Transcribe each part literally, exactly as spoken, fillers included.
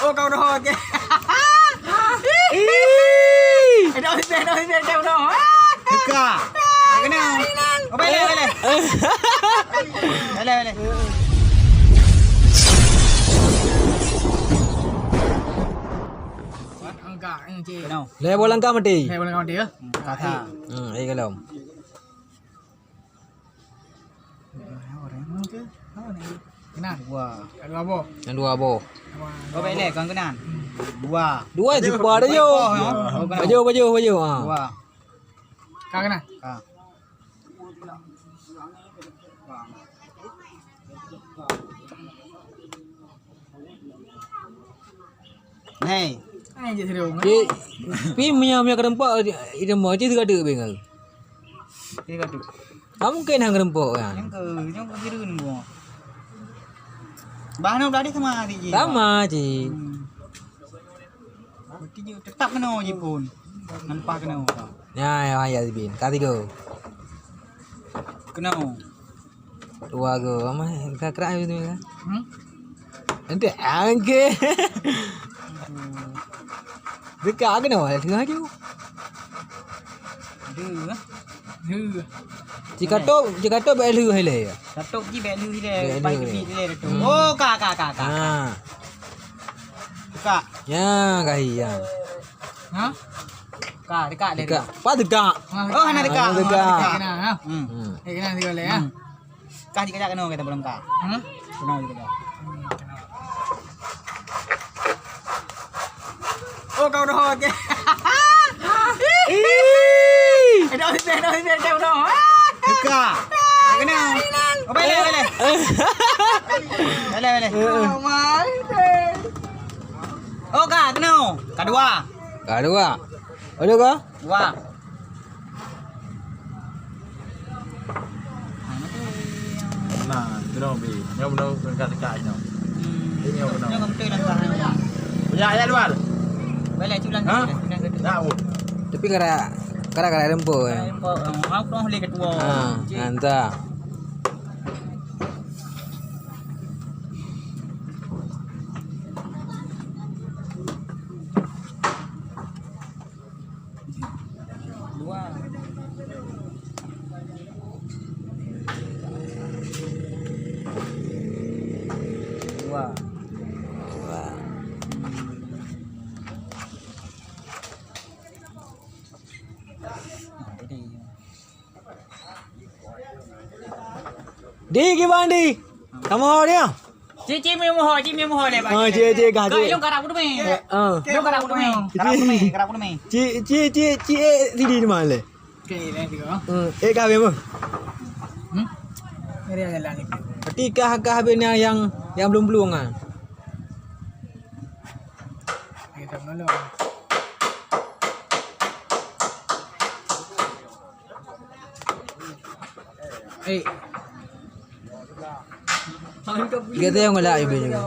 Oh, kau dah, okey. Ih. Eh, dah habis, dah habis, dah habis. Teuka. Kena. Oh, balik, balik. Balik, balik. Angkat, eh, cik. Kena. Lé bola angkat mati. Lé bola angkat mati, ya? Hmm, kata. Hmm, ayo, kalau. Kena. Dua. Dua boh. Yang dua boh. Dua. Dua balik, kan kena. Dua. Dua je, dua dah, yo. Dua. Baju, baju, baju. Ha. Dua. Ka kena? Ka. Hei. Hai, je seru. Cik, pi meunyo, meunyo ka nampak, ide mo cit sigadek bengkel. Sigadek. Kamu kena ngerempok kan? Nyang ke, nyang ke kira ni gua. Bah, nang tadi sama cik. Sama cik. Hmm. Berarti je tetap kena je pun. Nampak kena. Ya, ya, ya, Zibin. Kali go. Kena. Dua go, amai, gerak-gerak macam tu, kan? Hmm? Nanti, ah, okey. Aduh. Dekat ke, Nol? Tengah tu. Dua, eh? Dua. Cik Kato, Cik Kato bèk lheueh ilèe, ya? Kato ji bèk lheueh ilèe, bèk lheueh. Pai keubi ilèe tu. Hmm. Oh, ka, ka, ka, ka. Ha. Buka. Ya, kahi, ya. Ha? Ka, dekat dia. Dekat. Pas dekat. Ha, oh, hana dekat. Hana dekat. Hana dekat. Kena, ha? Hmm. Hmm. Eh, kena tiga leh, ha? Hmm. Kah jika jak kena kita belum kah? Hmm? Kena jika jak. Oh, kau dah, okey. Ih. Eh, dah, dah, dah, dah, dah, dah. Dekat. Kena. Oh, boleh, boleh. Boleh, boleh. Oh, my day. Oh, ka, kena. Ka dua. Ka dua. Ada ka? Dua. Nah, kena bi. Nyoe beuna dekat-dekat nyoe. Hmm. Ini nyoe beuna. Nyoe betul langkah. Ya, ya, luar. Boleh culang. Ha? Culang ke tu. Tak, oh. Tapi kada, kada, kada rempo, ya. Kada rempo. Oh, aku dah boleh ketua. Ha, cik. Mantap. Dua. Dua. Dua. Di gimana di? Kamu dia? Cik, cik, meumoho, cik, meumoho lé, Pak. Oh, cik, cik, kah, cik. Ilong karap kudu meh. Eh, ah. Ilong karap kudu meh. Karap kudu meh, karap kudu meh. Cik, cik, cik, cik, eh, sini di mana? Okey, dah tiga. Hmm, eh, kah, bemo? Hmm? Dari jalan ni. Berarti kah, kah bina yang, yang belum-belum ah? Kita menolong. Eh. Kita yang ngelak ibu juga.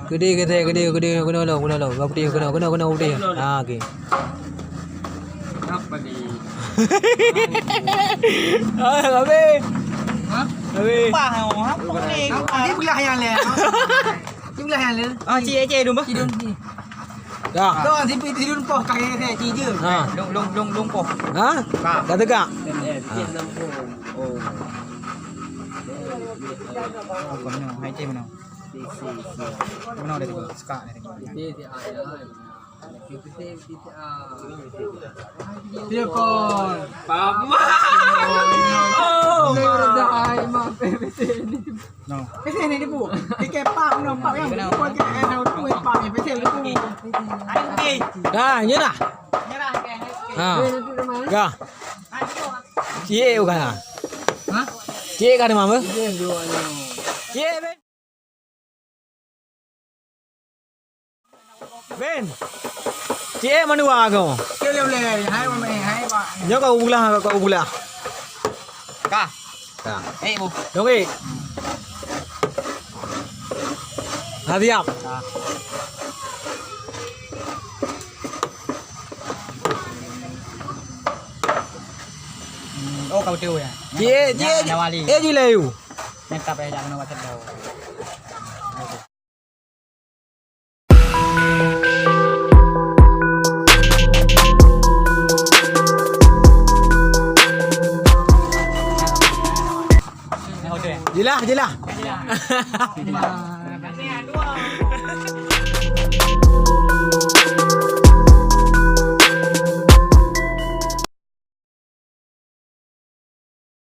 Gede, gede, gede, gede, kena lo, kena lo. Bak putih, kena, kena, kena putih. Ah, okey. Apa ni? Ah, habis. Ha? Habis. Apa, ha? Apa ni? Apa? Dia belah yang lain. Dia belah yang lain. Ah, cik, cik, dum bah. Cik dum ni. Dah. Dah, sipi tu dum poh, kaki saya cik je. Ha. Long, long, long, long poh. Ha? Ka. Dah tegak. Eh, tiap enam puluh. Oh. Apa ni? Hai, cik mana? Mana dia tu? Sekak dia tu. Telepon. Papa. Oh, no. No. Pese ni tipu. Tiket pap no, pap yang tipu ke, eh, tahu tu, eh, pap ni, pese tipu. Dah, nyerah. Nyerah ke? Ha. Dah. Cie bukan ah. Ha? Cie kan, Mam? Cie, Ben. Ben. Cik, eh, mana wak kau? Cik, boleh, boleh. Hai, Mam, eh, hai, Pak. Nyoe kau pulang, kau pulang. Ka. Ka. Eh, bu. Dong, eh. Ha, siap. Ka. Hmm, oh, kau tahu ya. Cie, cie, ada wali. Eh, jileu. Nyang ka payah jak keunoe bak cedok. Jilah, jilah.